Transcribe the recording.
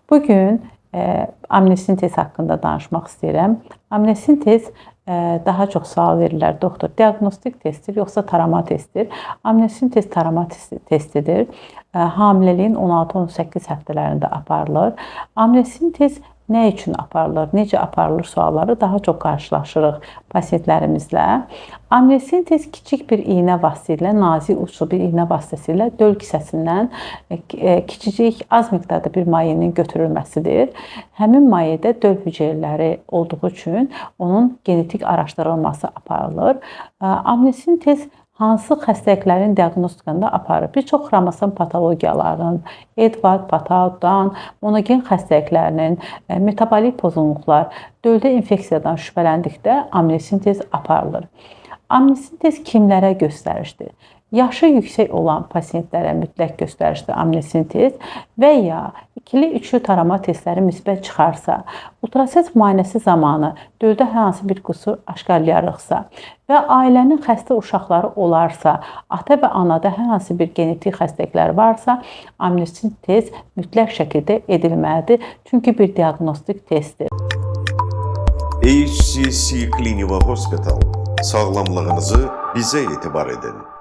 Bu gün amniosintez haqqında danışmaq istəyirəm. Amniosintez daha çox sual verirlər doktor. Diaqnostik testdir yoxsa tarama testdir? Amniosintez tarama testidir. Hamileliyin 16-18 həftələrində aparılır. Amniosintez nə üçün aparılır, necə aparılır sualları daha çox qarşılaşırıq pasiyentlərimizlə. Amniosintez kiçik bir iynə vasitəsilə, nazik uçlu bir iynə vasitəsilə döl kisəsindən kiçicik az miqdarda bir mayenin götürülməsidir. Həmin mayedə döl hüceyrələri olduğu üçün onun genetik araşdırılması aparılır. Amniosintez hansı xəstəliklərin diaqnostikasında aparır? Bir çox xromosom patologiyalarının, Edward, Pataudan, monogen xəstəliklərinin, metabolik pozğunluqlar, döldə infeksiyadan şübhələndikdə amniosintez aparılır. Amniosintez kimlərə göstərişdir? Yaşı yüksək olan pasiyentlərə mütləq göstərişdir amniosintez və ya ikili, üçlü tarama testləri müsbət çıxarsa, ultrasəs müayinəsi zamanı döldə hər hansı bir qüsur aşkarlayarıqsa və ailənin xəstə uşaqları olarsa, ata və anada hər hansı bir genetik xəstəliklər varsa, amniosintez mütləq şəkildə edilməlidir. Çünki bir diaqnostik testdir. HCC Cliniva Hospital. Sağlamlığınızı bize itibar edin.